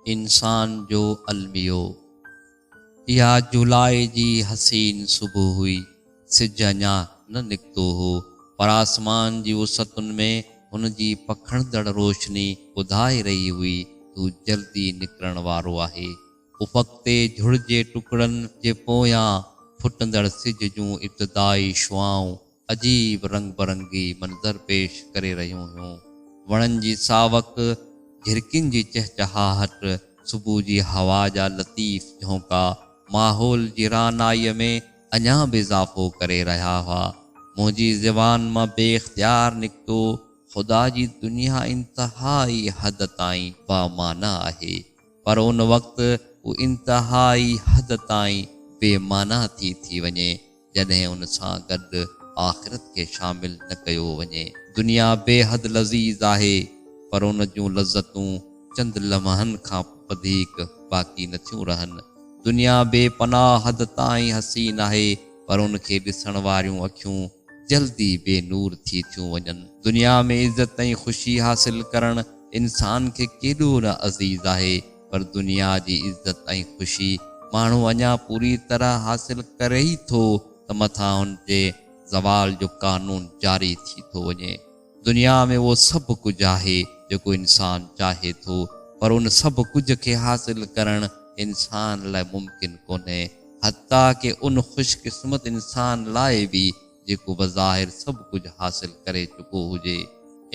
انسان جو الميو. اها جولاء جي حسين صبح هئي. سج اڃا نه نڪتو هو، پر آسمان جي وسعتن ۾ هن جي پکڙندڙ روشني ٻڌائي رهي هئي ته هو جلدي نڪرڻ وارو آهي. افق تي جھڙ جي ٽڪڙن جي پويان ڦٽندڙ سج جون ابتدائي شعاعون عجيب رنگ برنگي منظر پيش ڪري رهيون هيون. وڻن جي ساوڪ، جهرڪين جي چهچهاهٽ، صبح جي هوا جا لطيف جهونڪا ماحول جي رعنائيء ۾ اڃا به اضافو ڪري رهيا هئا. منهنجي زبان مان بي اختيار نڪتو، خدا جي دنيا انتهائي حد تائين بامعنيٰ آهي. پر ان وقت هو انتهائي حد تائين بي معنيٰ ٿي ٿي وڃي، جڏهن ان سان گڏ آخرت کي شامل نه ڪيو وڃي. دنيا بي حد لذيذ آهي، پر ان جون لذتون چند لمحن کان وڌيڪ باقي نٿيون رهن. دنيا بي پناهه حد تائين حسين آهي، پر ان کي ڏسڻ واريون اکيون جلدي بي نور ٿي ٿيون وڃن. دنيا ۾ عزت ۽ خوشي حاصل ڪرڻ انسان کي ڪيڏو نه عزيز آهي، پر دنيا جي عزت ۽ خوشي ماڻهو اڃا پوري طرح حاصل ڪري ئي ٿو ته مٿان هن جي زوال جو قانون جاري ٿي ٿو وڃي. دنيا ۾ اهو سڀ ڪجهه آهي جيڪو انسان چاهي ٿو، پر ان سڀ ڪجهه کي حاصل ڪرڻ انسان لاء ممڪن ڪونهي، حتيٰ ڪه ان خوش قسمت انسان لاء به جيڪو بظاهر سڀ ڪجهه حاصل ڪري چڪو هجي.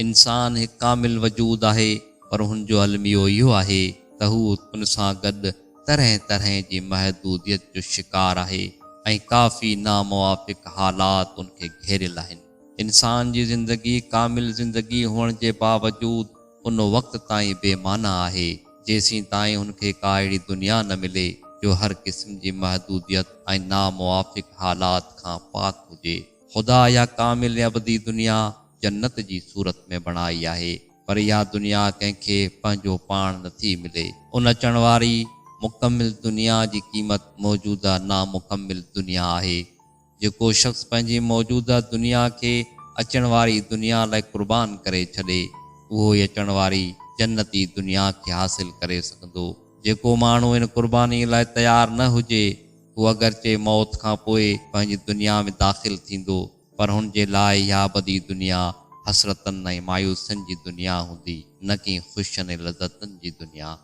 انسان هڪ ڪامل وجود آهي، پر هن جو الميو اهو آهي ته هو ان سان گڏ طرحين طرحين جي محدوديت جو شڪار آهي ۽ ڪافي ناموافق حالات ان کي گهيريل آهن. انسان جي زندگي ڪامل زندگي هئڻ جي باوجود ان وقت تائين بي معنيٰ آهي، جيسين تائين هن کي ڪا اهڙي دنيا نه ملي، جو هر قسم جي محدوديت ۽ ناموافق حالات کان پاڪ هجي. خدا اها ڪامل ۽ ابدي دنيا جنت جي صورت ۾ بڻائي آهي، پر اها دنيا ڪنهن کي پنهنجو پاڻ نه ٿي ملي. ان اچڻ واري مڪمل دنيا جي قيمت موجوده نامڪمل دنيا آهي. جيڪو شخص پنهنجي موجوده دنيا کي اچڻ واري دنيا لاء قربان ڪري ڇڏي، اهو ئي اچڻ واري جنتي دنيا کي حاصل ڪري سگهندو. جيڪو ماڻهو ان قربانيء لاء تيار نه هجي، هو اگرچه موت کان پوء پنهنجي دنيا ۾ داخل ٿيندو، پر هن جي لاء اها ابدي دنيا حسرتن ۽ مايوسين جي دنيا هوندي، نه ڪي خوشين ۽ لذتن جي دنيا.